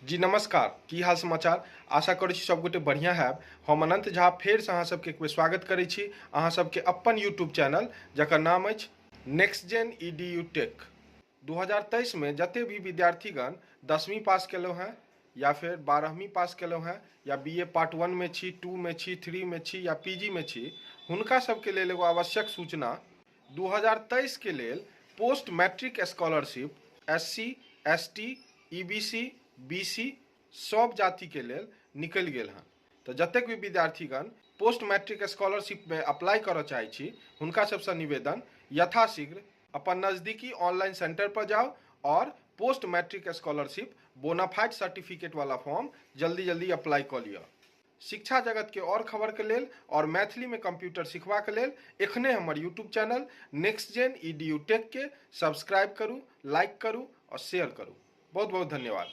जी नमस्कार, की हाल समाचार? आशा करै छी सबगोटे बढ़िया हैब। हम अनंत झा फेरसँ अहाँ सबके एक बेर स्वागत करै छी अहाँ सबके अपन यूट्यूब चैनल जकर नाम अछि next gen E D U tech. 2023 में जते भी विद्यार्थीगण 10वीं पास केलहुँ हेँ या फेर 12वीं पास केलहुँ हेँ या बी ए पार्ट 1 में छी, 2 में छी, 3 में छी या पी जी में छी, हुनका सबके लेल एगो आवश्यक सूचना। 2023 के लेल post matric scholarship S C, S T, E B C, B C सब जाति के लेल निकलि गेल हन। तऽ जतेक भी विद्यार्थीगण पोस्ट मैट्रिक स्कॉलरशिप में अप्लाई करऽ चाहै छी हुनका सबसँ निवेदन, यथाशीघ्र अपन नजदीकी ऑनलाइन सेंटर पर जाउ और post matric scholarship bonafide certificate वाला फॉर्म जल्दी जल्दी अप्लाई कऽ लिअ। शिक्षा जगत के और खबर के लेल और मैथिली में कंप्यूटर सिखबा के लेल एखने हमर YouTube channel next gen E D U tech के सब्सक्राइब करू, लाइक करू और शेयर करू। बहुत बहुत धन्यवाद।